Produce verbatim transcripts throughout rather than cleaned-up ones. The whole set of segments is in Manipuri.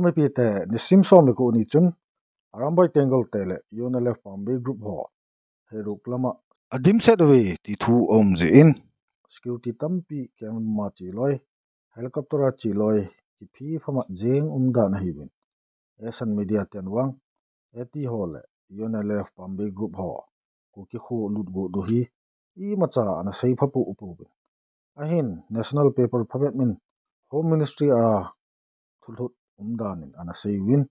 Mipi te nisim som le ko ni chun Arambai Tenggol te le U N L F Pambi group ho heruk lama adim set ve ti thu om je in, security tampi kema chi loi, helicopter a chi loi, kiphi phamat jeng um dan ahi vin. Asian media ten vang, A T ho le U N L F Pambi group ho Kuki kho lut go du hi imacha ana sei pha pu u pu vin. Ahin national paper phabep min Home Ministry a thulut um dan in ana sei vin.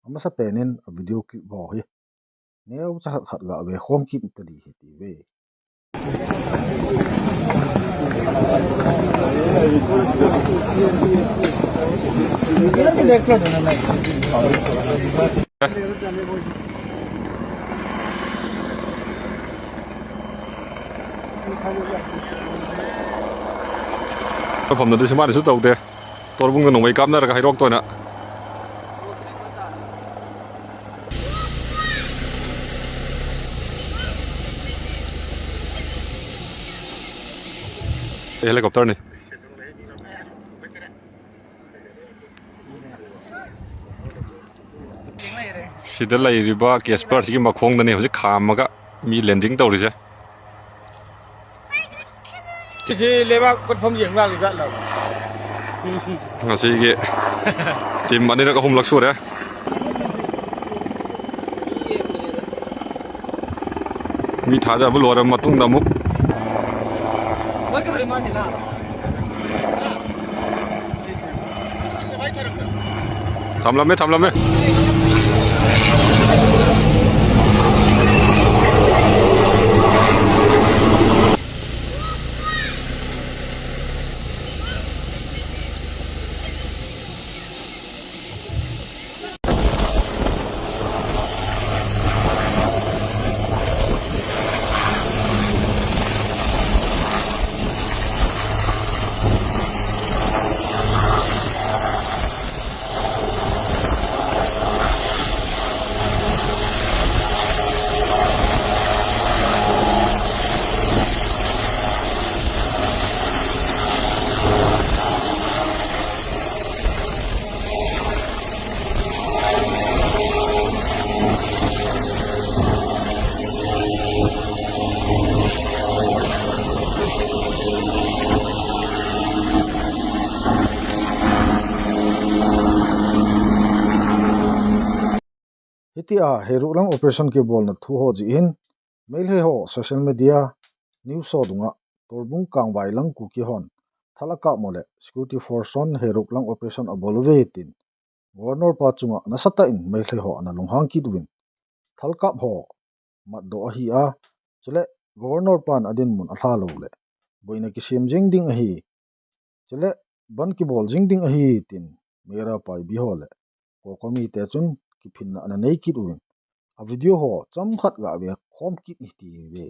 Amasa pen in a video clip ho hi neo cha khat khat ga ve khom kit ta di hi ti ve. ꯃꯐꯝꯗꯗꯤ ꯁꯨꯃꯥꯏꯅꯁꯨ ꯇꯧꯗꯦ꯫ ꯇꯣꯔꯕꯨꯡꯗ ꯅꯣꯡꯃꯩ ꯀꯥꯞꯅꯔꯒ ꯍꯩꯔꯣꯛꯇ ꯑꯣꯏꯅ꯫ ꯍꯦꯂꯤꯀꯣꯞꯇꯔꯅꯤ꯫ ꯁꯤꯗ ꯂꯩꯔꯤꯕ ꯀꯦꯁꯄꯔꯁꯤꯒꯤ ꯃꯈꯣꯡꯗꯅꯤ ꯍꯧꯖꯤꯛ ꯈꯥꯝꯃꯒ ꯃꯤ ꯂꯦꯟꯗꯤꯡ ꯇꯧꯔꯤꯁꯦ꯫ ꯁꯤꯁꯤ ꯂꯩꯕꯥꯛ ꯀꯣꯠꯐꯝ ꯌꯦꯡ ꯂꯥꯛꯂꯤꯕ ꯖꯥꯠꯂꯕ? ꯉꯁꯤꯒꯤ ꯇꯤꯝ ꯑꯅꯤꯔꯛ ꯑꯍꯨꯝꯂꯛ ꯁꯨꯔꯦ꯫ ꯃꯤ ꯊꯥꯗꯕ ꯂꯣꯏꯔꯕ ꯃꯇꯨꯡꯗ ꯑꯃꯨꯛ꯫ ꯊꯝꯂꯝꯃꯦ, ꯊꯝꯂꯝꯃꯦ꯫ Tia Heiruk lang operation kibol na thu ho ji hin, Meitei ho social media news ho dunga Torbung Kangvai lang Kuki hon thala kap mole security force hon Heiruk lang operation abol uve tin Governor pa chunga nasatah in Meitei ho ana lunghang kit uvin. Thalkap ho matdoh ahi a, chule Governor pan adinmun alha lou le boina kisem jing ding ahi, chule ban kibol jing ding ahi tin Meira Paibi ho le COCOMI te chun kiphinna ana nei kit uvin. A video ho chomkhat ga ve khom kit hi ti ve.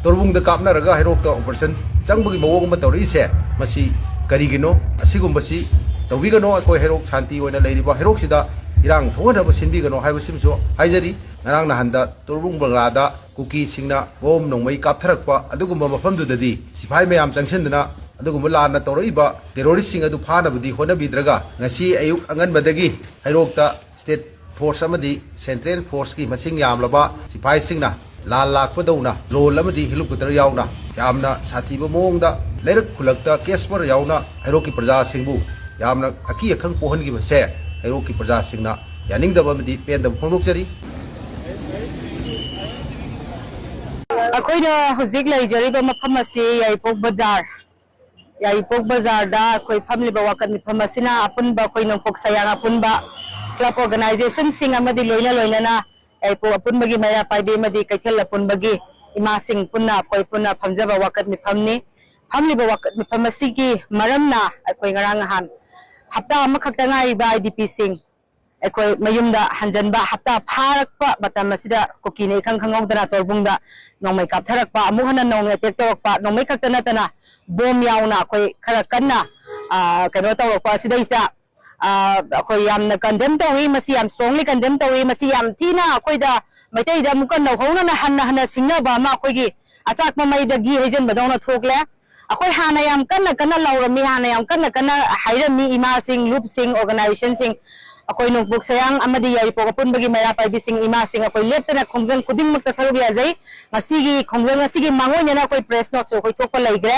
ꯇꯣꯔꯕꯨꯡꯗ ꯀꯥꯞꯅꯔꯒ ꯍꯩꯔꯣꯛꯇ ꯑꯣꯄꯔꯦꯁꯟ ꯆꯪꯕꯒꯤ ꯃꯑꯣꯡ ꯑꯃ ꯇꯧꯔꯛꯏꯁꯦ, ꯃꯁꯤ ꯀꯔꯤꯒꯤꯅꯣ? ꯑꯁꯤꯒꯨꯝꯕꯁꯤ ꯇꯧꯕꯤꯒꯅꯣ꯫ ꯑꯩꯈꯣꯏ ꯍꯩꯔꯣꯛ ꯁꯥꯟꯇꯤ ꯑꯣꯏꯅ ꯂꯩꯔꯤꯕ ꯍꯩꯔꯣꯛꯁꯤꯗ ꯏꯔꯥꯡ ꯊꯣꯛꯍꯟꯅꯕ ꯁꯤꯟꯕꯤꯒꯅꯣ ꯍꯥꯏꯕꯁꯤꯃꯁꯨ ꯍꯥꯏꯖꯔꯤ꯫ ꯉꯔꯥꯡ ꯅꯍꯥꯟꯗ ꯇꯣꯔꯕꯨꯡ ꯕꯪꯒ꯭ꯂꯥꯗ ꯀꯨꯀꯤꯁꯤꯡꯅ ꯕꯣꯝ ꯅꯣꯡꯃꯩ ꯀꯥꯞꯊꯔꯛꯄ ꯑꯗꯨꯒꯨꯝꯕ ꯃꯐꯝꯗꯨꯗꯗꯤ ꯁꯤꯐꯥꯏ ꯃꯌꯥꯝ ꯆꯪꯁꯤꯟꯗꯨꯅ ꯑꯗꯨꯒꯨꯝꯕ ꯂꯥꯟꯅ ꯇꯧꯔꯛꯏꯕ ꯇꯦꯔꯣꯔꯤꯁꯁꯤꯡ ꯑꯗꯨ ꯐꯥꯅꯕꯗꯤ ꯍꯣꯠꯅꯕꯤꯗ꯭ꯔꯒ, ꯉꯁꯤ ꯑꯌꯨꯛ ꯑꯉꯟꯕꯗꯒꯤ ꯍꯩꯔꯣꯛꯇ ꯁ꯭ꯇꯦꯠ ꯐꯣꯔꯁ ꯑꯃꯗꯤ ꯁꯦꯟꯇ꯭ꯔꯦꯜ ꯐꯣꯔꯁꯀꯤ ꯃꯁꯤꯡ ꯌꯥꯝꯂꯕ ꯁꯤꯐꯥꯏꯁꯤꯡꯅ ꯂꯥꯟ ꯂꯥꯛꯄꯗꯧꯅ ꯗ꯭ꯔꯣꯟ ꯑꯃꯗꯤ ꯍꯦꯂꯤꯀꯣꯞꯇꯔ ꯌꯥꯎꯅ ꯌꯥꯝꯅ ꯁꯥꯊꯤꯕ ꯃꯑꯣꯡꯗ ꯂꯩꯔꯛ ꯈꯨꯜꯂꯛꯇ ꯀꯦꯁꯄꯔ ꯌꯥꯎꯅ ꯍꯩꯔꯣꯛꯀꯤ ꯄ꯭ꯔꯖꯥꯁꯤꯡꯕꯨ ꯌꯥꯝꯅ ꯑꯀꯤ ꯑꯈꯪ ꯄꯣꯛꯍꯟꯈꯤꯕꯁꯦ ꯍꯩꯔꯣꯛꯀꯤ ꯄ꯭ꯔꯖꯥꯁꯤꯡꯅ ꯌꯥꯅꯤꯡꯗꯕ ꯑꯃꯗꯤ ꯄꯦꯟꯗꯕ ꯐꯣꯡꯗꯣꯛꯆꯔꯤ꯫ ꯑꯩꯈꯣꯏꯅ ꯍꯧꯖꯤꯛ ꯂꯩꯖꯔꯤꯕ ꯃꯐꯝ ꯑꯁꯤ ꯌꯥꯏꯔꯤꯄꯣꯛ ꯕꯖꯥꯔ, ꯌꯥꯏꯔꯤꯄꯣꯛ ꯕꯖꯥꯔꯗ ꯑꯩꯈꯣꯏ ꯐꯝꯂꯤꯕ ꯋꯥꯀꯠ ꯃꯤꯐꯝ ꯑꯁꯤꯅ ꯑꯄꯨꯟꯕ ꯑꯩꯈꯣꯏ ꯅꯣꯡꯄꯣꯛ ꯁꯌꯥꯡ ꯑꯄꯨꯟꯕ ꯀ꯭ꯂꯕ ꯑꯣꯔꯒꯅꯥꯏꯖꯦꯁꯟꯁꯤꯡ ꯑꯃꯗꯤ ꯂꯣꯏꯅ ꯂꯣꯏꯅꯅ ꯌꯥꯏꯔꯤꯄꯣꯛ ꯑꯄꯨꯟꯕꯒꯤ ꯃꯩꯔꯥ ꯄꯥꯏꯕꯤ ꯑꯃꯗꯤ ꯀꯩꯊꯦꯜ ꯑꯄꯨꯟꯕꯒꯤ ꯏꯃꯥꯁꯤꯡ ꯄꯨꯟꯅ ꯑꯩꯈꯣꯏ ꯄꯨꯟꯅ ꯐꯝꯖꯕ ꯋꯥꯀꯠ ꯃꯤꯐꯝꯅꯤ꯫ ꯐꯝꯂꯤꯕ ꯋꯥꯀꯠ ꯃꯤꯐꯝ ꯑꯁꯤꯒꯤ ꯃꯔꯝꯅ ꯑꯩꯈꯣꯏ ꯉꯔꯥꯡ ꯅꯍꯥꯟ ꯍꯞꯇꯥ ꯑꯃꯈꯛꯇ ꯉꯥꯏꯔꯤꯕ ꯑꯥꯏ ꯗꯤ ꯄꯤꯁꯤꯡ ꯑꯩꯈꯣꯏ ꯃꯌꯨꯝꯗ ꯍꯟꯖꯟꯕ ꯍꯞꯇꯥ ꯐꯥꯔꯛꯄ ꯃꯇꯝ ꯑꯁꯤꯗ ꯀꯨꯀꯤꯅ ꯏꯈꯪ ꯈꯪꯍꯧꯗꯅ ꯇꯣꯔꯕꯨꯡꯗ ꯅꯣꯡꯃꯩ ꯀꯥꯞꯊꯔꯛꯄ, ꯑꯃꯨꯛ ꯍꯟꯅ ꯅꯧꯅ ꯑꯦꯇꯦꯛ ꯇꯧꯔꯛꯄ, ꯅꯣꯡꯃꯩ ꯈꯛꯇ ꯅꯠꯇꯅ ꯕꯣꯝ ꯌꯥꯎꯅ ꯑꯩꯈꯣꯏ ꯈꯔ ꯀꯟꯅ, ꯑ, ꯀꯩꯅꯣ ꯇꯧꯔꯛꯄ ꯑꯁꯤꯗꯩꯁꯤꯗ, ꯑ, ꯑꯩꯈꯣꯏ ꯌꯥꯝꯅ ꯀꯟꯗꯦꯝ ꯇꯧꯏ꯫ ꯃꯁꯤ ꯌꯥꯝ ꯁ꯭ꯇꯔꯣꯡꯂꯤ ꯀꯟꯗꯦꯝ ꯇꯧꯏ꯫ ꯃꯁꯤ ꯌꯥꯝ ꯊꯤꯅ ꯑꯩꯈꯣꯏꯗ ꯃꯩꯇꯩꯗ ꯑꯃꯨꯛꯀ ꯅꯧꯍꯧꯅꯅ ꯍꯟꯅ ꯍꯟꯅ ꯁꯤꯡꯅꯕ ꯑꯃ ꯑꯩꯈꯣꯏꯒꯤ ꯑꯆꯥꯛꯄ ꯃꯩꯗꯒꯤ ꯍꯩꯖꯤꯟꯕꯗꯧꯅ ꯊꯣꯛꯂꯦ꯫ ꯑꯩꯈꯣꯏ ꯍꯥꯟꯅ ꯌꯥꯝ ꯀꯟꯅ ꯀꯟꯅ ꯂꯥꯎꯔꯝꯃꯤ, ꯍꯥꯟꯅ ꯌꯥꯝ ꯀꯟꯅ ꯀꯟꯅ ꯍꯥꯏꯔꯝꯃꯤ ꯏꯃꯥꯁꯤꯡ, ꯂꯨꯞꯁꯤꯡ, ꯑꯣꯔꯒꯅꯥꯏꯖꯦꯁꯟꯁꯤꯡ, ꯑꯩꯈꯣꯏ ꯅꯣꯡꯄꯣꯛ ꯁꯌꯥꯡ ꯑꯃꯗꯤ ꯌꯥꯏꯔꯤꯄꯣꯛ ꯑꯄꯨꯟꯕꯒꯤ ꯃꯩꯔꯥ ꯄꯥꯏꯕꯤꯁꯤꯡ, ꯏꯃꯥꯁꯤꯡ, ꯑꯩꯈꯣꯏ ꯂꯦꯞꯇꯅ ꯈꯣꯡꯖꯪ ꯈꯨꯗꯤꯡꯃꯛꯇ ꯁꯔꯨꯛ ꯌꯥꯖꯩ꯫ ꯉꯁꯤꯒꯤ ꯈꯣꯡꯖꯪ ꯑꯁꯤꯒꯤ ꯃꯥꯡꯑꯣꯏꯅꯅ ꯑꯩꯈꯣꯏ ꯄ꯭ꯔꯦꯁ ꯅꯣꯠꯁꯨ ꯑꯩꯈꯣꯏ ꯊꯣꯛꯄ ꯂꯩꯈ꯭ꯔꯦ꯫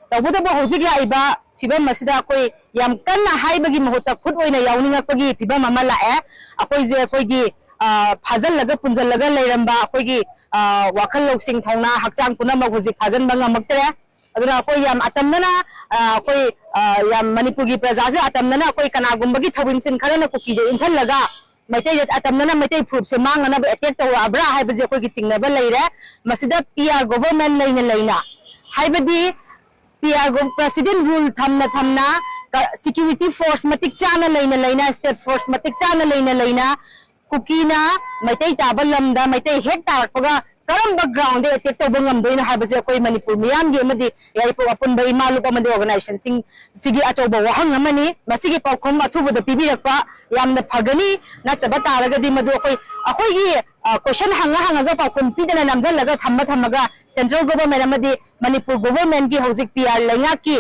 ꯇꯧꯕꯇꯕꯨ ꯍꯧꯖꯤꯛ ꯂꯥꯛꯏꯕ ꯐꯤꯕꯝ ꯑꯁꯤꯗ ꯑꯩꯈꯣꯏ ꯌꯥꯝ ꯀꯟꯅ ꯍꯥꯏꯕꯒꯤ ꯃꯍꯨꯠꯇ ꯈꯨꯠ ꯑꯣꯏꯅ ꯌꯥꯎꯅꯤꯡꯉꯛꯄꯒꯤ ꯐꯤꯕꯝ ꯑꯃ ꯂꯥꯛꯑꯦ꯫ ꯑꯩꯈꯣꯏꯁꯦ ꯑꯩꯈꯣꯏꯒꯤ ꯑ, ꯐꯥꯖꯤꯜꯂꯒ ꯄꯨꯟꯁꯤꯜꯂꯒ ꯂꯩꯔꯝꯕ ꯑꯩꯈꯣꯏꯒꯤ, ꯑ, ꯋꯥꯈꯜ ꯂꯧꯁꯤꯡ ꯊꯧꯅꯥ ꯍꯛꯆꯥꯡ ꯄꯨꯝꯅꯃꯛ ꯍꯧꯖꯤꯛ ꯐꯥꯖꯤꯟꯕ ꯉꯝꯃꯛꯇ꯭ꯔꯦ꯫ ꯑꯗꯨꯅ ꯑꯩꯈꯣꯏ ꯌꯥꯝ ꯑꯇꯝꯅꯅ, ꯑ, ꯑꯩꯈꯣꯏ, ꯑ, ꯌꯥꯝ ꯃꯅꯤꯄꯨꯔꯒꯤ ꯄ꯭ꯔꯖꯥꯁꯦ ꯑꯇꯝꯅꯅ ꯑꯩꯈꯣꯏ ꯀꯅꯥꯒꯨꯝꯕꯒꯤ ꯊꯧ ꯏꯟꯁꯤꯟ ꯈꯔꯅ ꯀꯨꯀꯤꯗ ꯏꯟꯁꯤꯜꯂꯒ ꯃꯩꯇꯩꯗ ꯑꯇꯝꯅꯅ ꯃꯩꯇꯩ ꯐꯨꯔꯨꯞꯁꯦ ꯃꯥꯡꯅꯅꯕ ꯑꯦꯇꯦꯛ ꯇꯧꯔꯛꯑꯕ꯭ꯔꯥ ꯍꯥꯏꯕꯁꯦ ꯑꯩꯈꯣꯏꯒꯤ ꯆꯤꯡꯅꯕ ꯂꯩꯔꯦ꯫ ꯃꯁꯤꯗ ꯄꯤ ꯑꯥꯔ ꯒꯣꯚꯔꯟꯃꯦꯟ ꯂꯩꯅ ꯂꯩꯅ, ꯍꯥꯏꯕꯗꯤ ꯄꯤ ꯑꯥꯔ ꯒꯣ-, ꯄ꯭ꯔꯦꯁꯤꯗꯦꯟ ꯔꯨꯜ ꯊꯝꯅ ꯊꯝꯅ, ꯀ-, ꯁꯤꯀ꯭ꯌꯨꯔꯤꯇꯤ ꯐꯣꯔꯁ ꯃꯇꯤꯛ ꯆꯥꯅ ꯂꯩꯅ ꯂꯩꯅ, ꯁ꯭ꯇꯦꯠ ꯐꯣꯔꯁ ꯃꯇꯤꯛ ꯆꯥꯅ ꯂꯩꯅ ꯂꯩꯅ, ꯀꯨꯀꯤꯅ ꯃꯩꯇꯩ ꯇꯥꯕ ꯂꯝꯗ ꯃꯩꯇꯩ ꯍꯦꯛ ꯇꯥꯔꯛꯄꯒ ꯀꯔꯝꯕ ꯒ꯭ꯔꯥꯎꯟꯗ ꯑꯦꯇꯦꯛ ꯇꯧꯕ ꯉꯝꯗꯣꯏꯅꯣ ꯍꯥꯏꯕꯁꯦ ꯑꯩꯈꯣꯏ ꯃꯅꯤꯄꯨꯔ ꯃꯤꯌꯥꯝꯒꯤ ꯑꯃꯗꯤ ꯌꯥꯏꯔꯤꯄꯣꯛ ꯑꯄꯨꯟꯕ ꯏꯃꯥ ꯂꯨꯞ ꯑꯃꯗꯤ ꯑꯣꯔꯒꯅꯥꯏꯖꯦꯁꯟꯁꯤꯡ ꯁꯤꯒꯤ ꯑꯆꯧꯕ ꯋꯥꯍꯪ ꯑꯃꯅꯤ꯫ ꯃꯁꯤꯒꯤ ꯄꯥꯎꯈꯨꯝ ꯑꯊꯨꯕꯗ ꯄꯤꯕꯤꯔꯛꯄ ꯌꯥꯝꯅ ꯐꯒꯅꯤ꯫ ꯅꯠꯇꯕ ꯇꯥꯔꯒꯗꯤ ꯃꯗꯨ ꯑꯩꯈꯣꯏ, ꯑꯩꯈꯣꯏꯒꯤ, ꯑ, ꯀꯣꯏꯁꯟ ꯍꯪꯉ ꯍꯪꯉꯒ ꯄꯥꯎꯈꯨꯝ ꯄꯤꯗꯅ ꯅꯝꯁꯤꯜꯂꯒ ꯊꯝꯃ ꯊꯝꯃꯒ ꯁꯦꯟꯇ꯭ꯔꯦꯜ ꯒꯣꯚꯔꯟꯃꯦꯟ ꯑꯃꯗꯤ ꯃꯅꯤꯄꯨꯔ ꯒꯣꯚꯔꯟꯃꯦꯟꯒꯤ ꯍꯧꯖꯤꯛ ꯄꯤ ꯑꯥꯔ ꯂꯩꯉꯥꯛꯀꯤ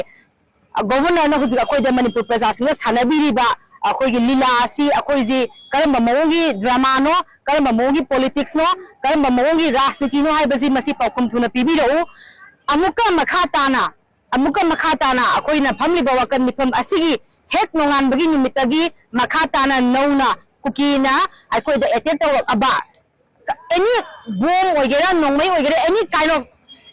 ꯒꯣꯚꯔꯅꯔꯅ ꯍꯧꯖꯤꯛ ꯑꯩꯈꯣꯏꯗ ꯃꯅꯤꯄꯨꯔ ꯄ꯭ꯔꯖꯥꯁꯤꯡꯅ ꯁꯥꯟꯅꯕꯤꯔꯤꯕ ꯑꯩꯈꯣꯏꯒꯤ ꯂꯤꯂꯥ ꯑꯁꯤ ꯑꯩꯈꯣꯏꯁꯤ ꯀꯔꯝꯕ ꯃꯑꯣꯡꯒꯤ ꯗ꯭ꯔꯃꯥꯅꯣ, ꯀꯔꯝꯕ ꯃꯑꯣꯡꯒꯤ ꯄꯣꯂꯤꯇꯤꯛꯁꯅꯣ, ꯀꯔꯝꯕ ꯃꯑꯣꯡꯒꯤ ꯔꯥꯖꯅꯤꯇꯤꯅꯣ ꯍꯥꯏꯕꯁꯤ ꯃꯁꯤ ꯄꯥꯎꯈꯨꯝ ꯊꯨꯅ ꯄꯤꯕꯤꯔꯛꯎ꯫ ꯑꯃꯨꯛꯀ ꯃꯈꯥ ꯇꯥꯅ, ꯑꯃꯨꯛꯀ ꯃꯈꯥ ꯇꯥꯅ ꯑꯩꯈꯣꯏꯅ ꯐꯝꯂꯤꯕ ꯋꯥꯀꯠ ꯃꯤꯐꯝ ꯑꯁꯤꯒꯤ ꯍꯦꯛ ꯅꯣꯡꯉꯥꯟꯕꯒꯤ ꯅꯨꯃꯤꯠꯇꯒꯤ ꯃꯈꯥ ꯇꯥꯅ ꯅꯧꯅ ꯀꯨꯀꯤꯅ ꯑꯩꯈꯣꯏꯗ ꯑꯦꯇꯦꯛ ꯇꯧꯔꯛꯑꯕ, ꯑꯦꯅꯤ ꯕꯣꯝ ꯑꯣꯏꯒꯦꯔꯥ, ꯅꯣꯡꯃꯩ ꯑꯣꯏꯒꯦꯔꯥ, ꯑꯦꯅꯤ ꯀꯥꯏꯟ ꯑꯣꯐ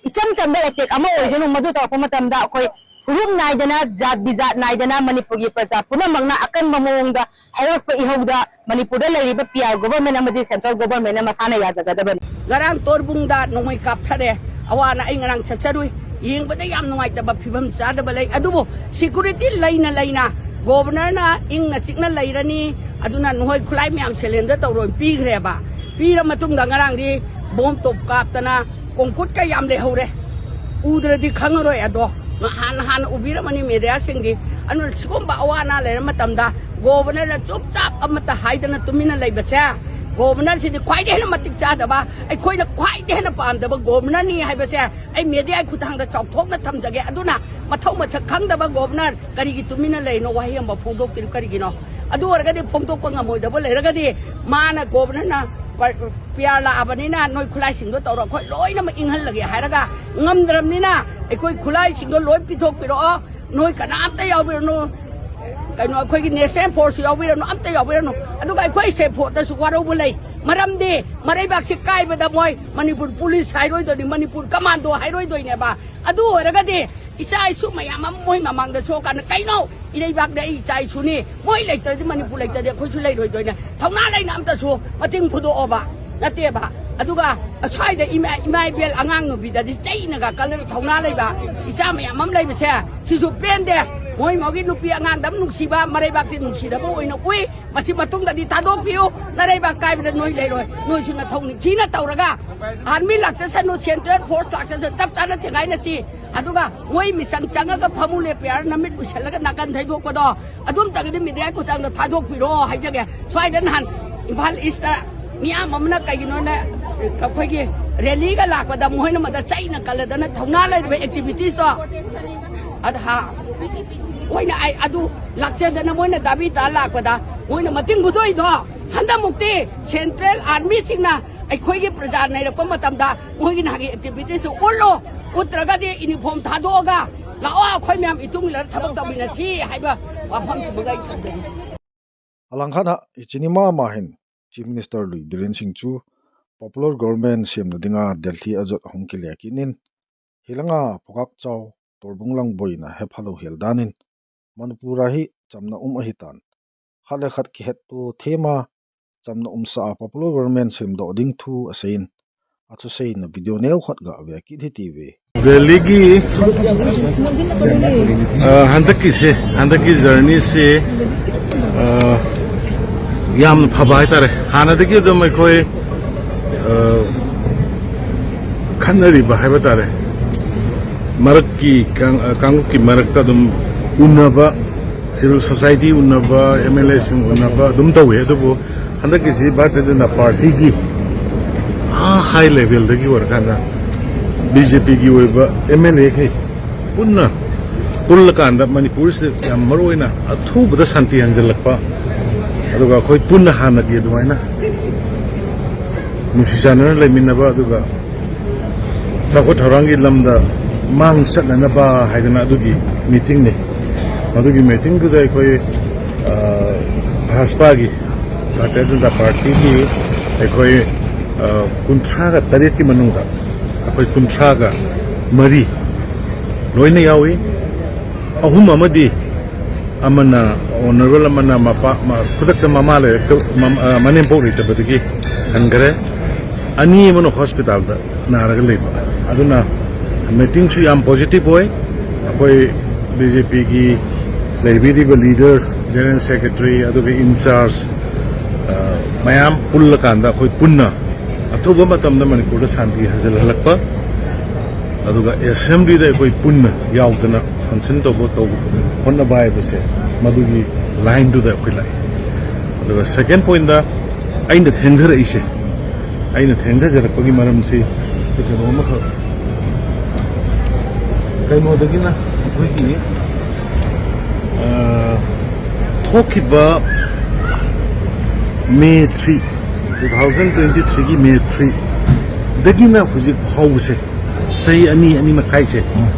ꯏꯆꯝ ꯆꯝꯕ ꯑꯦꯇꯦꯛ ꯑꯃ ꯑꯣꯏꯁꯅꯨ, ꯃꯗꯨ ꯇꯧꯔꯛꯄ ꯃꯇꯝꯗ ꯑꯩꯈꯣꯏ ꯐꯨꯔꯨꯞ ꯅꯥꯏꯗꯅ, ꯖꯥꯠ ꯕꯤꯖꯥꯠ ꯅꯥꯏꯗꯅ ꯃꯅꯤꯄꯨꯔꯒꯤ ꯄ꯭ꯔꯖꯥ ꯄꯨꯝꯅꯃꯛꯅ ꯑꯀꯟꯕ ꯃꯑꯣꯡꯗ ꯍꯧꯔꯛꯄ ꯏꯍꯧꯗ ꯃꯅꯤꯄꯨꯔꯗ ꯂꯩꯔꯤꯕ ꯄꯤ ꯑꯥꯔ ꯒꯣꯚꯔꯟꯃꯦꯟ ꯑꯃꯗꯤ ꯁꯦꯟꯇ꯭ꯔꯦꯜ ꯒꯣꯚꯔꯟꯃꯦꯟꯅ ꯃꯁꯥꯅ ꯌꯥꯖꯒꯗꯕꯅꯤ꯫ ꯉꯔꯥꯡ ꯇꯣꯔꯕꯨꯡꯗ ꯅꯣꯡꯃꯩ ꯀꯥꯞꯊꯔꯦ꯫ ꯑꯋꯥꯅ ꯑꯩ ꯉꯔꯥꯡ ꯆꯠꯆꯔꯨꯏ꯫ ꯌꯦꯡꯕꯗ ꯌꯥꯝ ꯅꯨꯡꯉꯥꯏꯇꯕ ꯐꯤꯕꯝ ꯆꯥꯗꯕ ꯂꯩ꯫ ꯑꯗꯨꯕꯨ ꯁꯤꯀ꯭ꯌꯨꯔꯤꯇꯤ ꯂꯩꯅ ꯂꯩꯅ ꯒꯣꯕꯔꯅꯔꯅ ꯏꯪꯅ ꯆꯤꯛꯅ ꯂꯩꯔꯅꯤ, ꯑꯗꯨꯅ ꯅꯈꯣꯏ ꯈꯨꯠꯂꯥꯏ ꯃꯌꯥꯝ ꯁꯦꯂꯦꯟꯗꯔ ꯇꯧꯔꯣꯏ ꯄꯤꯈ꯭ꯔꯦꯕ꯫ ꯄꯤꯔ ꯃꯇꯨꯡꯗ ꯉꯔꯥꯡꯗꯤ ꯕꯣꯝ ꯇꯣꯞ ꯀꯥꯞꯇꯅ ꯀꯣꯡꯀꯨꯠꯀ ꯌꯥꯝ ꯂꯩꯍꯧꯔꯦ꯫ ꯎꯗ꯭ꯔꯗꯤ ꯈꯪꯉꯔꯣꯏ ꯑꯗꯣ꯫ ꯅꯍꯥꯟ ꯍꯥꯟꯅ ꯎꯕꯤꯔꯝꯃꯅꯤ ꯃꯦꯗꯤꯌꯥꯁꯤꯡꯗꯤ꯫ ꯑꯗꯨꯅ ꯁꯤꯒꯨꯝꯕ ꯑꯋꯥ ꯑꯅꯥ ꯂꯩꯔ ꯃꯇꯝꯗ ꯒꯣꯕꯔꯅꯔꯅ ꯆꯨꯞ ꯆꯥꯞ ꯑꯃꯠꯇ ꯍꯥꯏꯗꯅ ꯇꯨꯃꯤꯟꯅ ꯂꯩꯕꯁꯦ, ꯒꯣꯕꯔꯅꯔꯁꯤꯗꯤ ꯈ꯭ꯋꯥꯏꯗꯒꯤ ꯍꯦꯟꯅ ꯃꯇꯤꯛ ꯆꯥꯗꯕ, ꯑꯩꯈꯣꯏꯅ ꯈ꯭ꯋꯥꯏꯗꯒꯤ ꯍꯦꯟꯅ ꯄꯥꯝꯗꯕ ꯒꯣꯕꯔꯅꯔꯅꯤ ꯍꯥꯏꯕꯁꯦ ꯑꯩ ꯃꯦꯗꯤꯌꯥꯒꯤ ꯈꯨꯠꯊꯥꯡꯗ ꯆꯥꯎꯊꯣꯛꯅ ꯊꯝꯖꯒꯦ꯫ ꯑꯗꯨꯅ ꯃꯊꯧ ꯃꯁꯛ ꯈꯪꯗꯕ ꯒꯣꯕꯔꯅꯔ ꯀꯔꯤꯒꯤ ꯇꯨꯃꯤꯟꯅ ꯂꯩꯔꯤꯅꯣ? ꯋꯥꯍꯩ ꯑꯃ ꯐꯣꯡꯗꯣꯛꯄꯤꯔꯨ ꯀꯔꯤꯒꯤꯅꯣ? ꯑꯗꯨ ꯑꯣꯏꯔꯒꯗꯤ ꯐꯣꯡꯗꯣꯛꯄ ꯉꯝꯃꯣꯏꯗꯕ ꯂꯩꯔꯒꯗꯤ ꯃꯥꯅ ꯒꯣꯕꯔꯅꯔꯅ ꯄ-, ꯄꯤ ꯑꯥꯔ ꯂꯥꯛꯑꯕꯅꯤꯅ ꯅꯣꯏ ꯈꯨꯠꯂꯥꯏꯁꯤꯡꯗꯣ ꯇꯧꯔꯣ, ꯑꯩꯈꯣꯏ ꯂꯣꯏꯅꯃꯛ ꯏꯪꯍꯜꯂꯒꯦ ꯍꯥꯏꯔꯒ ꯉꯝꯗ꯭ꯔꯕꯅꯤꯅ ꯑꯩꯈꯣꯏ ꯈꯨꯠꯂꯥꯏꯁꯤꯡꯗꯣ ꯂꯣꯏ ꯄꯤꯊꯣꯛꯄꯤꯔꯛꯑꯣ, ꯅꯣꯏ ꯀꯅꯥꯝꯇ ꯌꯥꯎꯕꯤꯔꯨꯅꯨ, ꯀꯩꯅꯣ, ꯑꯩꯈꯣꯏꯒꯤ ꯅꯦꯁꯅꯦꯜ ꯐꯣꯔꯁ ꯌꯥꯎꯕꯤꯔꯅꯨ, ꯑꯝꯇ ꯌꯥꯎꯕꯤꯔꯅꯨ꯫ ꯑꯗꯨꯒ ꯑꯩꯈꯣꯏ ꯁꯦꯟꯐꯣꯠꯇꯁꯨ ꯋꯥꯔꯧꯕ ꯂꯩ꯫ ꯃꯔꯝꯗꯤ ꯃꯔꯩꯕꯥꯛꯁꯤ ꯀꯥꯏꯕꯗ ꯃꯣꯏ ꯃꯅꯤꯄꯨꯔ ꯄꯨꯂꯤꯁ ꯍꯥꯏꯔꯣꯏꯗꯣꯏꯅꯤ, ꯃꯅꯤꯄꯨꯔ ꯀꯃꯥꯟꯗꯣ ꯍꯥꯏꯔꯣꯏꯗꯣꯏꯅꯦꯕ꯫ ꯑꯗꯨ ꯑꯣꯏꯔꯒꯗꯤ ꯏꯆꯥ ꯏꯁꯨ ꯃꯌꯥꯝ ꯑꯃ ꯃꯣꯏ ꯃꯃꯥꯡꯗ ꯁꯣꯛꯀꯥꯟꯗ, "ꯀꯩꯅꯣ, ꯏꯔꯩꯕꯥꯛꯇ ꯑꯩ ꯏꯆꯥ ꯏꯁꯨꯅꯤ, ꯃꯣꯏ ꯂꯩꯇ꯭ꯔꯗꯤ, ꯃꯅꯤꯄꯨꯔ ꯂꯩꯇ꯭ꯔꯗꯤ ꯑꯩꯈꯣꯏꯁꯨ ꯂꯩꯔꯣꯏꯗꯣꯏꯅꯦ"? ꯊꯧꯅꯥ ꯂꯩꯅ ꯑꯝꯇꯁꯨ ꯃꯇꯦꯡ ꯐꯨꯗꯣꯛꯑꯣꯕ꯫ ꯅꯠꯇꯦꯕ꯫ ꯑꯗꯨꯒ ꯑꯁ꯭ꯋꯥꯏꯗ ꯏꯃꯥ, ꯏꯃꯥ ꯏꯕꯦꯜ ꯑꯉꯥꯡ ꯅꯨꯄꯤꯗꯗꯤ ꯆꯩꯅꯒ ꯀꯜꯂꯒ ꯊꯧꯅꯥ ꯂꯩꯕ ꯏꯆꯥ ꯃꯌꯥꯝ ꯑꯃ ꯂꯩꯕꯁꯦ, ꯁꯤꯁꯨ ꯄꯦꯟꯗꯦ꯫ ꯃꯣꯏ ꯃꯣꯏꯒꯤ ꯅꯨꯄꯤ ꯑꯉꯥꯡꯗ ꯑꯃ ꯅꯨꯡꯁꯤꯕ, ꯃꯔꯩꯕꯥꯛꯇꯤ ꯅꯨꯡꯁꯤꯗꯕ ꯑꯣꯏꯅ ꯎꯏ꯫ ꯃꯁꯤ ꯃꯇꯨꯡꯗꯗꯤ ꯊꯥꯗꯣꯛꯄꯤꯌꯨ꯫ ꯅꯔꯩꯕꯥꯛ ꯀꯥꯏꯕꯗ ꯅꯣꯏ ꯂꯩꯔꯣꯏ꯫ ꯅꯣꯏꯁꯨ ꯅꯊꯧ ꯅꯤꯡꯊꯤꯅ ꯇꯧꯔꯒ ꯑꯥꯔꯃꯤ ꯂꯥꯛꯆꯁꯅꯨ, ꯁꯦꯟꯇ꯭ꯔꯦꯜ ꯐꯣꯔꯁ ꯂꯥꯛꯆꯁꯅꯨ, ꯆꯞ ꯆꯥꯅ ꯊꯦꯡꯒꯥꯏꯅꯁꯤ꯫ ꯑꯗꯨꯒ ꯃꯣꯏ ꯃꯤꯆꯪ ꯆꯪꯉꯒ ꯐꯃꯨ ꯂꯦꯞꯄꯦ ꯍꯥꯏꯔ ꯅꯃꯤꯠ ꯎꯏꯁꯜꯂꯒ ꯅꯥꯀꯟ ꯊꯩꯗꯣꯛꯄꯗꯣ, ꯑꯗꯨꯝꯇꯒꯗꯤ ꯃꯤꯗꯤꯌꯥ ꯈꯨꯠꯊꯥꯡꯗ ꯊꯥꯗꯣꯛꯄꯤꯔꯣ ꯍꯥꯏꯖꯒꯦ꯫ ꯁ꯭ꯋꯥꯏꯗ ꯅꯍꯥꯟ ꯏꯝꯐꯥꯜ ꯏꯁꯇ ꯃꯤꯌꯥꯝ ꯑꯃꯅ ꯀꯩꯒꯤꯅꯣꯅ ꯑꯩꯈꯣꯏꯒꯤ ꯔꯦꯂꯤꯒ ꯂꯥꯛꯄꯗ ꯃꯣꯏꯅ ꯃꯗ ꯆꯩꯅ ꯀꯜꯂꯗꯅ ꯊꯧꯅꯥ ꯂꯩꯔꯤꯕ ꯑꯦꯛꯇꯤꯚꯤꯇꯤꯁꯇꯣ, ꯑꯗ ꯍꯥ, ꯃꯣꯏꯅ ꯑꯩ ꯑꯗꯨ ꯂꯥꯛꯆꯗꯅ ꯃꯣꯏꯅ ꯗꯥꯕꯤ ꯇꯥ ꯂꯥꯛꯄꯗ ꯃꯣꯏꯅ ꯃꯇꯤꯡ ꯐꯨꯗꯣꯛꯏꯗꯣ, ꯍꯟꯗꯛꯃꯨꯛꯇꯤ ꯁꯦꯟꯇ꯭ꯔꯦꯜ ꯑꯥꯔꯃꯤꯁꯤꯡꯅ ꯑꯩꯈꯣꯏꯒꯤ ꯄ꯭ꯔꯖꯥ ꯅꯩꯔꯛꯄ ꯃꯇꯝꯗ ꯃꯣꯏꯒꯤ ꯅꯍꯥꯛꯀꯤ ꯑꯦꯛꯇꯤꯚꯤꯇꯤꯁꯇꯨ ꯎꯠꯂꯣ꯫ ꯎꯠꯇ꯭ꯔꯒꯗꯤ ꯏꯅꯤꯐꯣꯝ ꯊꯥꯗꯣꯛꯑꯒ ꯂꯥꯛꯑꯣ, ꯑꯩꯈꯣꯏ ꯃꯌꯥꯝ ꯏꯇꯨꯡ ꯏꯜꯂꯒ ꯊꯕꯛ ꯇꯧꯃꯤꯟꯅꯁꯤ ꯍꯥꯏꯕ ꯋꯥꯐꯝꯁꯤꯃꯒ ꯑꯩ ꯊꯝꯖꯒꯦ꯫ ꯑꯂꯥꯡꯈꯥꯠꯅ ꯏꯆꯤꯅꯤꯃꯥ ꯃꯥꯍꯤꯟ, Chief Minister ꯂꯨꯏ ꯕꯤꯔꯦꯟ ꯁꯤꯡ ꯆꯨ, Popular Government ꯁꯦꯝꯅꯗꯤꯉꯥ ꯗꯦꯜꯍꯤ ꯑꯖꯠ ꯍꯣꯡ ꯀꯤꯂꯤꯌꯥ ꯀꯤꯠꯅꯤꯟ, ꯍꯤꯂꯉꯥ ꯄꯣꯀꯥꯛ ꯆꯥꯎ, ꯇꯣꯔꯕꯨꯡ ꯂꯪꯕꯣꯏꯅ ꯍꯦꯐꯥꯂꯧ ꯍꯦꯜꯗꯥꯅꯤꯟ, ꯃꯅꯤꯄꯨꯔ ꯍꯤ ꯆꯝꯅ ꯎꯝ ꯑꯍꯤꯇꯥꯟ, ꯈꯠꯂꯦ ꯈꯠ ꯀꯤꯍꯦꯠꯇꯨ ꯊꯦꯃ, ꯆꯝꯅ ꯎꯝꯁꯥ Popular Government ꯁꯦꯝꯗꯣꯛ ꯑꯗꯤꯡ ꯊꯨ ꯑꯁꯦꯟ, ꯑꯊꯨꯁꯦꯟꯅ video ꯅꯦꯎ ꯈꯠꯒ ꯑꯕꯦ ꯀꯤꯠ ꯍꯤ ꯇꯤꯚꯤ꯫ ꯗꯦꯜꯂꯤꯒꯤ, ꯑ, ꯍꯟꯗꯛꯀꯤꯁꯦ, ꯍꯟꯗꯛꯀꯤ ꯖꯔꯅꯤꯁꯦ, ꯑ, ꯌꯥꯝꯅ ꯐꯕ ꯍꯥꯏꯇꯥꯔꯦ꯫ ꯍꯥꯟꯅꯗꯒꯤ ꯑꯗꯨꯝ ꯑꯩꯈꯣꯏ, ꯑ, ꯈꯟꯅꯔꯤꯕ ꯍꯥꯏꯕ ꯇꯥꯔꯦ, ꯃꯔꯛꯀꯤ ꯀꯥꯡ-, ꯀꯥꯡꯂꯨꯞꯀꯤ ꯃꯔꯛꯇ ꯑꯗꯨꯝ ꯎꯅꯕ, civil society ꯎꯅꯕ, ꯑꯦꯝ ꯑꯦꯜ ꯑꯦꯁꯤꯡ ꯎꯅꯕ ꯑꯗꯨꯝ ꯇꯧꯋꯤ꯫ ꯑꯗꯨꯕꯨ ꯍꯟꯗꯛꯀꯤꯁꯤ ꯚꯥꯔꯇꯤꯌ ꯖꯅꯇꯥ ꯄꯥꯔꯇꯤꯒꯤ ꯑꯥ high levelꯗꯒꯤ ꯑꯣꯏꯔꯀꯥꯟꯗ ꯕꯤ ꯖꯦ ꯄꯤꯒꯤ ꯑꯣꯏꯕ ꯑꯦꯝ ꯑꯦꯜ ꯑꯦꯈꯩ ꯄꯨꯟꯅ ꯄꯨꯜꯂꯀꯥꯟꯗ ꯃꯅꯤꯄꯨꯔꯁꯤꯗ ꯌꯥꯝ ꯃꯔꯨ ꯑꯣꯏꯅ ꯑꯊꯨꯕꯗ ꯁꯥꯟꯇꯤ ꯍꯟꯖꯜꯂꯛꯄ, ꯑꯗꯨꯒ ꯑꯩꯈꯣꯏ ꯄꯨꯟꯅ ꯍꯥꯟꯅꯒꯤ ꯑꯗꯨꯃꯥꯏꯅ ꯅꯨꯡꯁꯤ ꯆꯥꯟꯅꯅ ꯂꯩꯃꯤꯟꯅꯕ, ꯑꯗꯨꯒ ꯆꯥꯎꯈꯠ ꯊꯧꯔꯥꯡꯒꯤ ꯂꯝꯗ ꯃꯥꯡ ꯆꯠꯅꯅꯕ ꯍꯥꯏꯗꯅ ꯑꯗꯨꯒꯤ meetingꯅꯤ꯫ ꯃꯗꯨꯒꯤ ꯃꯤꯇꯤꯡꯗꯨꯗ ꯑꯩꯈꯣꯏ, ꯑ, ꯚꯥꯖꯄꯥꯒꯤ, ꯚꯥꯔꯇꯤꯌ ꯖꯅꯇꯥ ꯄꯥꯔꯇꯤꯒꯤ ꯑꯩꯈꯣꯏ, ꯑ, ꯀꯨꯟꯊ꯭ꯔꯥꯒ ꯇꯔꯦꯠꯀꯤ ꯃꯅꯨꯡꯗ ꯑꯩꯈꯣꯏ ꯀꯨꯟꯊ꯭ꯔꯥꯒ ꯃꯔꯤ ꯂꯣꯏꯅ ꯌꯥꯎꯏ꯫ ꯑꯍꯨꯝ ꯑꯃꯗꯤ ꯑꯃꯅ, ꯑꯣꯅꯔꯦꯕꯜ ꯑꯃꯅ ꯃꯄꯥ, ꯃ-, ꯈꯨꯗꯛꯇ ꯃꯃꯥ ꯂꯩꯔꯛꯇ-, ꯃꯝ-, ꯑ, ꯃꯅꯦꯝꯄꯣꯛ ꯂꯩꯇꯕꯗꯒꯤ ꯍꯟꯈꯔꯦ꯫ ꯑꯅꯤ ꯑꯃꯅ ꯍꯣꯁꯄꯤꯇꯥꯜꯗ ꯅꯥꯔꯒ ꯂꯩꯕ꯫ ꯑꯗꯨꯅ ꯃꯤꯇꯤꯡꯁꯨ ꯌꯥꯝ ꯄꯣꯖꯤꯇꯤꯚ ꯑꯣꯏ꯫ ꯑꯩꯈꯣꯏ ꯕꯤ.ꯖꯦ.ꯄꯤꯒꯤ ꯂꯩꯕꯤꯔꯤꯕ ꯂꯤꯗꯔ, ꯖꯦꯅꯔꯦꯜ ꯁꯦꯀ꯭ꯔꯦꯇꯔꯤ, ꯑꯗꯨꯒ ꯏꯟꯆꯥꯔꯖ, ꯑ, ꯃꯌꯥꯝ ꯄꯨꯜꯂꯀꯥꯟꯗ ꯑꯩꯈꯣꯏ ꯄꯨꯟꯅ ꯑꯊꯨꯕ ꯃꯇꯝꯗ ꯃꯅꯤꯄꯨꯔꯗ ꯁꯥꯟꯇꯤ ꯍꯟꯖꯤꯜꯍꯜꯂꯛꯄ, ꯑꯗꯨꯒ ꯑꯦꯁꯦꯝꯕ꯭ꯂꯤꯗ ꯑꯩꯈꯣꯏ ꯄꯨꯟꯅ ꯌꯥꯎꯗꯅ ꯐꯪꯁꯟ ꯇꯧꯕ, ꯇꯧꯕ ꯍꯣꯠꯅꯕ ꯍꯥꯏꯕꯁꯦ, ꯃꯗꯨꯒꯤ ꯂꯥꯏꯟꯗꯨꯗ ꯑꯩꯈꯣꯏ ꯂꯥꯛꯏ꯫ ꯑꯗꯨꯒ ꯁꯦꯀꯦꯟ ꯄꯣꯏꯟꯗ, ꯑꯩꯅ ꯊꯦꯡꯊꯔꯛꯏꯁꯦ, ꯑꯩꯅ ꯊꯦꯡꯊꯖꯔꯛꯄꯒꯤ ꯃꯔꯝꯁꯤ ꯀꯩꯅꯣ ꯑꯃꯈꯛ, ꯀꯩꯅꯣꯗꯒꯤꯅ ꯑꯩꯈꯣꯏꯒꯤ, ꯑ, ꯊꯣꯛꯈꯤꯕ May three, two thousand twenty ꯊ꯭ꯔꯤꯒꯤ ꯃꯦ ꯊ꯭ꯔꯤꯗꯒꯤꯅ ꯍꯧꯖꯤꯛ ꯐꯥꯎꯕꯁꯦ, ꯆꯍꯤ ꯑꯅꯤ, ꯑꯅꯤ ꯃꯈꯥꯏꯁꯦ,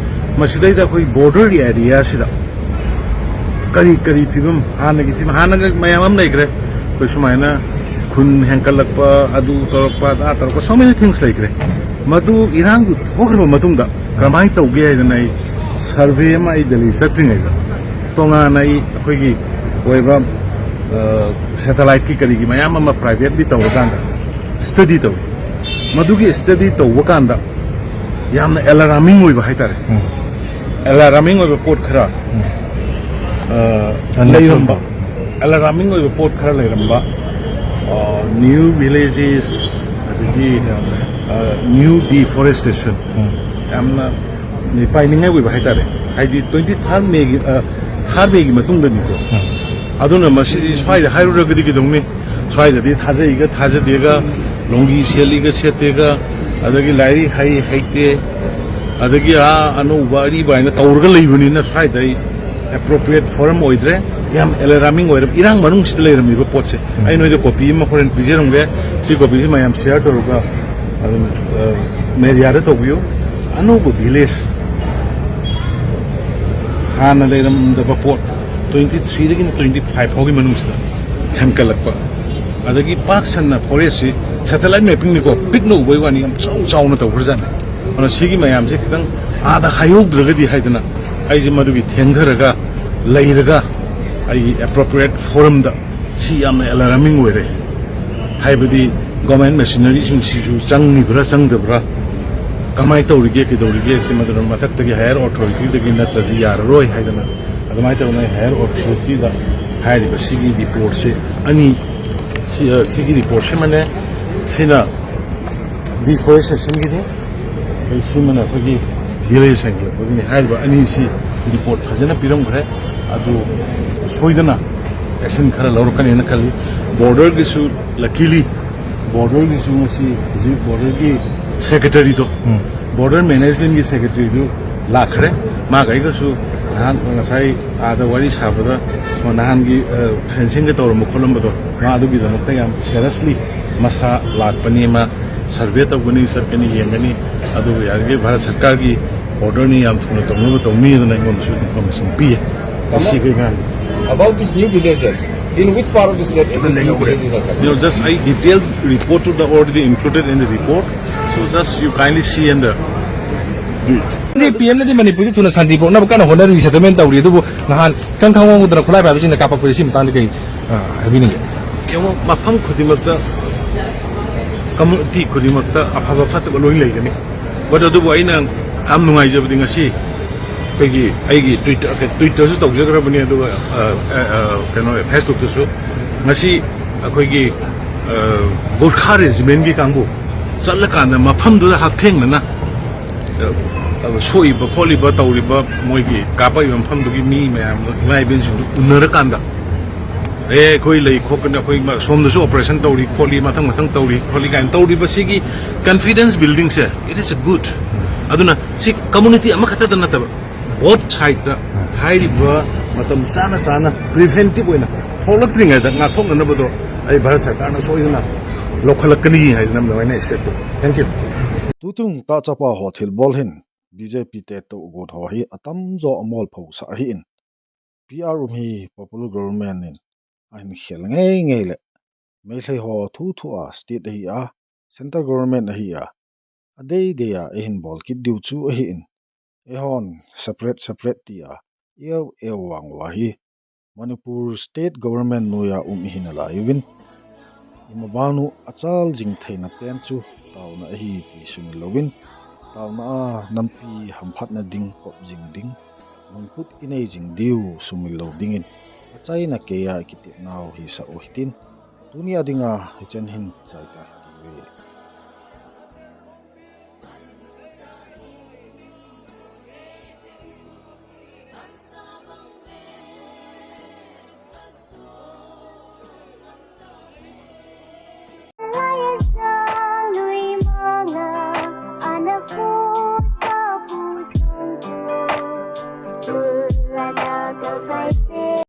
ꯃꯁꯤꯗꯩꯗ ꯑꯩꯈꯣꯏ ꯕꯣꯔꯗꯔ ꯑꯦꯔꯤꯌꯥꯁꯤꯗ ꯀꯔꯤ ꯀꯔꯤ ꯐꯤꯕꯝ, ꯍꯥꯟꯅꯒꯤ ꯐꯤꯕꯝ, ꯍꯥꯟꯅꯒ ꯃꯌꯥꯝ ꯑꯃ ꯂꯩꯈ꯭ꯔꯦ꯫ ꯑꯩꯈꯣꯏ ꯁꯨꯃꯥꯏꯅ ꯈꯨꯟ ꯍꯦꯟꯀꯠꯂꯛꯄ, ꯑꯗꯨ ꯇꯧꯔꯛꯄ, ꯑꯗꯥ ꯇꯧꯔꯛꯄ, so many things ꯂꯩꯈ꯭ꯔꯦ꯫ ꯃꯗꯨ ꯏꯔꯥꯡꯗꯨ ꯊꯣꯛꯈ꯭ꯔꯕ ꯃꯇꯨꯡꯗ ꯀꯔꯝꯍꯥꯏꯅ ꯇꯧꯒꯦ ꯍꯥꯏꯗꯅ ꯑꯩ ꯁꯔꯚꯦ ꯑꯃ ꯑꯩ ꯗꯦꯜꯂꯤ ꯆꯠꯇ꯭ꯔꯤꯉꯩꯗ ꯇꯣꯉꯥꯟꯅ ꯑꯩ ꯑꯩꯈꯣꯏꯒꯤ ꯑꯣꯏꯕ, ꯑ, ꯁꯦꯇꯦꯂꯥꯏꯠꯀꯤ ꯀꯔꯤꯒꯤ ꯃꯌꯥꯝ ꯑꯃ ꯄ꯭ꯔꯥꯏꯚꯦꯠꯂꯤ ꯇꯧꯔꯀꯥꯟꯗ ꯁ꯭ꯇꯗꯤ ꯇꯧꯏ꯫ ꯃꯗꯨꯒꯤ ꯁ꯭ꯇꯗꯤ ꯇꯧꯕ ꯀꯥꯟꯗ ꯌꯥꯝꯅ ꯑꯦꯂꯥꯔꯃꯤꯡ ꯑꯣꯏꯕ ꯍꯥꯏꯇꯥꯔꯦ꯫ ꯎꯝ꯫ ꯑꯦꯂꯥꯔꯃꯤꯡ ꯑꯣꯏꯕ ꯄꯣꯠ ꯈꯔ, ꯎꯝ꯫ ꯑ, ꯑ, ꯂꯩꯔꯝꯕ꯫ ꯑꯦꯂꯥꯔꯃꯤꯡ ꯑꯣꯏꯕ ꯄꯣꯠ ꯈꯔ ꯂꯩꯔꯝꯕ, ꯑ, ꯅ꯭ꯌꯨ ꯚꯤꯂꯦꯖꯦꯁ, ꯑꯗꯒꯤ, ꯑ, ꯅ꯭ꯌꯨ ꯗꯤꯐꯣꯔꯦꯁꯇꯦꯁꯟ, ꯎꯝ꯫ ꯌꯥꯝꯅ ꯄꯥꯏꯅꯤꯡꯉꯥꯏ ꯑꯣꯏꯕ ꯍꯥꯏꯇꯥꯔꯦ꯫ ꯍꯥꯏꯗꯤ ꯇ꯭ꯋꯦꯟꯇꯤ ꯊꯥꯔꯠ ꯃꯦꯒꯤ, ꯑ, ꯊꯥꯔꯠ ꯃꯦꯒꯤ ꯃꯇꯨꯡꯗꯅꯤꯀꯣ꯫ ꯎꯝ꯫ ꯑꯗꯨꯅ ꯃꯁꯤꯗꯤ ꯁ꯭ꯋꯥꯏꯗ ꯍꯥꯏꯔꯨꯔꯒꯗꯤ ꯀꯩꯗꯧꯅꯤ? ꯁ꯭ꯋꯥꯏꯗꯗꯤ ꯊꯥꯖꯩꯒ ꯊꯥꯖꯗꯦꯒ, ꯂꯣꯡꯒꯤ ꯁꯦꯠꯂꯤꯒ ꯁꯦꯠꯇꯦꯒ, ꯑꯗꯒꯤ ꯂꯥꯏꯔꯤꯛ ꯍꯩ ꯍꯩꯇꯦ, ꯑꯗꯒꯤ ꯑꯥ ꯑꯅꯧꯕ ꯑꯔꯤꯕ ꯍꯥꯏꯅ ꯇꯧꯔꯒ ꯂꯩꯕꯅꯤꯅ ꯁ꯭ꯋꯥꯏꯗ ꯑꯩ ꯑꯦꯄ꯭ꯔꯣꯄ꯭ꯔꯤꯌꯦꯠ ꯐꯣꯔꯝ ꯑꯣꯏꯗ꯭ꯔꯦ꯫ ꯌꯥꯝ ꯑꯦꯂꯥꯔꯃꯤꯡ ꯑꯣꯏꯔꯦ꯫ ꯏꯔꯥꯡ ꯃꯅꯨꯡꯁꯤꯗ ꯂꯩꯔꯝꯃꯤꯕ ꯄꯣꯠꯁꯦ꯫ ꯎꯝ꯫ ꯑꯩ ꯅꯣꯏꯗ ꯀꯣꯄꯤ ꯑꯃ ꯍꯣꯔꯦꯟ ꯄꯤꯖꯔꯝꯒꯦ꯫ ꯁꯤ ꯀꯣꯄꯤꯁꯤ ꯃꯌꯥꯝ ꯁꯤꯌꯥꯔ ꯇꯧꯔꯒ ꯑꯗꯨꯝ, ꯑ, ꯃꯦꯗꯤꯌꯥꯗ ꯇꯧꯕꯤꯌꯨ꯫ ꯑꯅꯧꯕ ꯚꯤꯂꯦꯖ ꯍꯥꯟꯅ ꯂꯩꯔꯝꯗꯕ ꯄꯣꯠ ꯇ꯭ꯋꯦꯟꯇꯤ ꯊ꯭ꯔꯤꯗꯒꯤꯅ ꯇ꯭ꯋꯦꯟꯇꯤ ꯐꯥꯏꯚ ꯐꯥꯎꯒꯤ ꯃꯅꯨꯡꯁꯤꯗ ꯍꯦꯟꯀꯠꯂꯛꯄ꯫ ꯑꯗꯒꯤ ꯄꯥꯛ ꯁꯟꯅ ꯐꯣꯔꯦꯁꯁꯤ ꯁꯦꯇꯦꯂꯥꯏꯠ ꯃꯦꯞꯄꯤꯡꯅꯤꯀꯣ, ꯄꯤꯛꯅ ꯎꯕꯩ ꯋꯥꯅꯤ, ꯌꯥꯝ ꯆꯥꯎ ꯆꯥꯎꯅ ꯇꯧꯈ꯭ꯔꯖꯥꯠꯅꯤ꯫ ꯑꯗꯨꯅ ꯁꯤꯒꯤ ꯃꯌꯥꯝꯁꯦ ꯈꯤꯇꯪ ꯑꯥꯗ ꯍꯥꯏꯍꯧꯗ꯭ꯔꯒꯗꯤ ꯍꯥꯏꯗꯅ ꯑꯩꯁꯦ ꯃꯗꯨꯒꯤ ꯊꯦꯡꯊꯔꯒ ꯂꯩꯔꯒ ꯑꯩꯒꯤ ꯑꯦꯄ꯭ꯔꯣꯄ꯭ꯔꯤꯌꯦꯠ ꯐꯣꯔꯝꯗ ꯁꯤ ꯌꯥꯝꯅ ꯑꯦꯂꯥꯔꯃꯤꯡ ꯑꯣꯏꯔꯦ꯫ ꯍꯥꯏꯕꯗꯤ ꯒꯣꯔꯃꯦꯟ ꯃꯦꯁꯤꯅꯔꯤꯁꯤꯡꯁꯤꯁꯨ ꯆꯪꯉꯤꯕ꯭ꯔꯥ ꯆꯪꯗꯕ꯭ꯔꯥ, ꯀꯃꯥꯏꯅ ꯇꯧꯔꯤꯒꯦ ꯀꯩꯗꯧꯔꯤꯒꯦ, ꯁꯤ ꯃꯗꯨꯅ ꯃꯊꯛꯇꯒꯤ ꯍꯥꯌꯔ ꯑꯣꯊꯣꯔꯤꯇꯤꯗꯒꯤ ꯅꯠꯇ꯭ꯔꯗꯤ ꯌꯥꯔꯔꯣꯏ ꯍꯥꯏꯗꯅ ꯑꯗꯨꯃꯥꯏꯅ ꯇꯧꯗꯅ ꯍꯥꯌꯔ ꯑꯣꯊꯣꯔꯤꯇꯤꯗ ꯍꯥꯏꯔꯤꯕ ꯁꯤꯒꯤ ꯔꯤꯄꯣꯔꯠꯁꯦ ꯑꯅꯤ, ꯁꯤ, ꯑ, ꯁꯤꯒꯤ ꯔꯤꯄꯣꯔꯠꯁꯤꯃꯅꯦ, ꯁꯤꯅ ꯗꯤꯐꯣꯔꯦꯁꯇꯦꯁꯟꯒꯤꯅꯤ, ꯑꯩꯈꯣꯏ ꯁꯤꯃꯅ ꯑꯩꯈꯣꯏꯒꯤ ꯚꯤꯂꯦꯖ ꯍꯦꯟꯒꯠꯂꯛꯄꯒꯤꯅꯤ꯫ ꯍꯥꯏꯔꯤꯕ ꯑꯅꯤꯁꯤ ꯔꯤꯄꯣꯔꯠ ꯐꯖꯅ ꯄꯤꯔꯝꯈ꯭ꯔꯦ꯫ ꯑꯗꯨ ꯁꯣꯏꯗꯅ ꯑꯦꯛꯁꯟ ꯈꯔ ꯂꯧꯔꯛꯀꯅꯦꯅ ꯈꯜꯂꯤ꯫ ꯕꯣꯔꯗꯔꯒꯤꯁꯨ, ꯂꯀꯤꯂꯤ ꯕꯣꯔꯗꯔꯒꯤꯁꯨ ꯉꯁꯤ ꯍꯧꯖꯤꯛ ꯕꯣꯔꯗꯔꯒꯤ ꯁꯦꯀ꯭ꯔꯦꯇꯔꯤꯗꯣ, ꯎꯝ꯫ ꯕꯣꯔꯗꯔ ꯃꯦꯅꯦꯖꯃꯦꯟꯒꯤ ꯁꯦꯀ꯭ꯔꯦꯇꯔꯤꯗꯨ ꯂꯥꯛꯈ꯭ꯔꯦ꯫ ꯃꯥꯒ ꯑꯩꯒꯁꯨ ꯅꯍꯥꯟ ꯉꯁꯥꯏ ꯑꯥꯗ ꯋꯥꯔꯤ ꯁꯥꯕꯗ ꯅꯍꯥꯟꯒꯤ, ꯑ, ꯐꯦꯟꯁꯤꯡꯒ ꯇꯧꯔꯝꯕ ꯈꯣꯠꯂꯝꯕꯗꯣ, ꯃꯥ ꯑꯗꯨꯒꯤꯗꯃꯛꯇ ꯌꯥꯝ ꯁꯦꯔꯁꯂꯤ ꯃꯁꯥ ꯂꯥꯛꯄꯅꯤ꯫ ꯃꯥ ꯁꯔꯚꯦ ꯇꯧꯒꯅꯤ, ꯆꯠꯀꯅꯤ, ꯌꯦꯡꯒꯅꯤ꯫ ꯑꯗꯨꯒ ꯌꯥꯔꯤꯈꯩ ꯚꯥꯔꯠ ꯁꯔꯀꯥꯔꯒꯤ ꯑꯣꯔꯗꯔꯅꯤ, ꯌꯥꯝ ꯊꯨꯅ ꯇꯧꯅꯕ ꯇꯧꯅꯤ ꯑꯗꯨꯅ ꯑꯩꯉꯣꯟꯗꯁꯨ ꯏꯟꯐꯣꯔꯃꯦꯁꯟ ꯄꯤꯌꯦ꯫ ꯉꯁꯤ ꯑꯩꯈꯣꯏ ꯃꯌꯥꯝ About these new villages, in which part of the state these new villages are coming? You know, just I detailed report to the already included in the report. So just you kindly see and the. ꯄꯤ ꯑꯦꯝꯅꯗꯤ ꯃꯅꯤꯄꯨꯔꯗ ꯊꯨꯅ ꯁꯥꯟꯇꯤ ꯄꯨꯔꯛꯅꯕ ꯀꯟꯅ ꯍꯣꯠꯅꯔꯤ, ꯁꯦꯇꯜꯃꯦꯟ ꯇꯧꯔꯤ, ꯑꯗꯨꯕꯨ ꯅꯍꯥꯟ ꯏꯈꯪ ꯈꯪꯍꯧꯗꯅ ꯈꯨꯠꯂꯥꯏ ꯄꯥꯏꯕꯁꯤꯡꯅ ꯀꯥꯞꯄꯛꯄꯁꯦ, ꯁꯤ ꯃꯇꯥꯡꯗ ꯀꯩ, ꯑ, ꯍꯥꯏꯕꯤꯅꯤꯡꯒꯦ? ꯌꯦꯡꯉꯣ, ꯃꯐꯝ ꯈꯨꯗꯤꯡꯃꯛꯇ, ꯀꯝꯃꯨꯅꯤꯇꯤ ꯈꯨꯗꯤꯡꯃꯛꯇ ꯑꯐꯕ ꯐꯠꯇꯕ ꯂꯣꯏ ꯂꯩꯒꯅꯤ꯫ But ꯑꯗꯨꯕꯨ ꯑꯩꯅ ꯌꯥꯝ ꯅꯨꯡꯉꯥꯏꯖꯕꯗꯤ ꯉꯁꯤ ꯑꯩꯈꯣꯏꯒꯤ, ꯑꯩꯒꯤ ꯇ꯭ꯋꯤꯠꯇꯔ, ꯇ꯭ꯋꯤꯠꯇꯔꯁꯨ ꯇꯧꯖꯈ꯭ꯔꯕꯅꯤ, ꯑꯗꯨꯒ, ꯑ, ꯑ, ꯑ, ꯀꯩꯅꯣ, ꯐꯦꯁꯕꯨꯛꯇꯁꯨ ꯉꯁꯤ ꯑꯩꯈꯣꯏꯒꯤ, ꯑ, ꯒꯨꯔꯈꯥ ꯔꯦꯖꯤꯃꯦꯟꯒꯤ ꯀꯥꯡꯕꯨ ꯆꯠꯂꯀꯥꯟꯗ ꯃꯐꯝꯗꯨꯗ ꯍꯛꯊꯦꯡꯅꯅ, ꯑ, ꯑ, ꯁꯣꯛꯏꯕ ꯈꯣꯠꯂꯤꯕ ꯇꯧꯔꯤꯕ ꯃꯣꯏꯒꯤ ꯀꯥꯞꯄꯛꯏꯕ ꯃꯐꯝꯗꯨꯒꯤ ꯃꯤ ꯃꯌꯥꯝꯗꯣ, ꯏꯃꯥ ꯏꯕꯦꯟꯁꯤꯡꯗꯨ ꯎꯅꯔꯀꯥꯟꯗ, "ꯑꯦ, ꯑꯩꯈꯣꯏ ꯂꯩ ꯈꯣꯠꯀꯅꯤ, ꯑꯩꯈꯣꯏ ꯃ-, ꯁꯣꯝꯗꯁꯨ ꯑꯣꯄꯔꯦꯁꯟ ꯇꯧꯔꯤ ꯈꯣꯠꯂꯤ, ꯃꯊꯪ ꯃꯊꯪ ꯇꯧꯔꯤ ꯈꯣꯠꯂꯤ" ꯀꯥꯏꯅ ꯇꯧꯔꯤꯕ ꯁꯤꯒꯤ confidence buildingꯁꯦ, it is good꯫ ꯑꯗꯨꯅ ꯁꯤ ꯀꯝꯃꯨꯅꯤꯇꯤ ꯑꯃꯈꯛꯇꯗ ꯅꯠꯇꯕ, ꯕꯣꯠ ꯁꯥꯏꯗꯇ ꯍꯥꯏꯔꯤꯕ ꯃꯇꯝ ꯆꯥꯅ ꯆꯥꯅ ꯄ꯭ꯔꯤꯚꯦꯟꯇꯤꯚ ꯑꯣꯏꯅ ꯊꯣꯛꯂꯛꯇ꯭ꯔꯤꯉꯩꯗ ꯉꯥꯛꯊꯣꯛꯅꯅꯕꯗꯣ ꯑꯩ ꯚꯥꯔꯠ ꯁꯔꯀꯥꯔꯅ ꯁꯣꯏꯗꯅ ꯂꯧꯈꯠꯂꯛꯀꯅꯤ ꯍꯥꯏꯗꯅ ꯑꯗꯨꯃꯥꯏꯅ ꯑꯦꯛꯁꯄꯦꯛ ꯇꯧꯏ꯫ Thank you꯫ Tutung ta chapa hothil bol hin. B J P te tohgon ho hi atamjo amolphou sah ahin. P R um hi popular government in ahin khel ngei ngei le, Meitei ho thu thu a state ahi a, central government ahi a, adei dei a eihin bol kit diu chu ahin. Eihon separate separate tia eu eu vang uva hi Manipur state government noiya um ihi nalai uvin, imabanu achal jing theina pen chu taona ahi ti sumil louvin, taona a nampi hamphatna ding kop jing ding, lungput inei jing diu sumil lou dingin, achaina keiya ikitepnau hisah u hitin, tunia dinga hichan hin chai tai.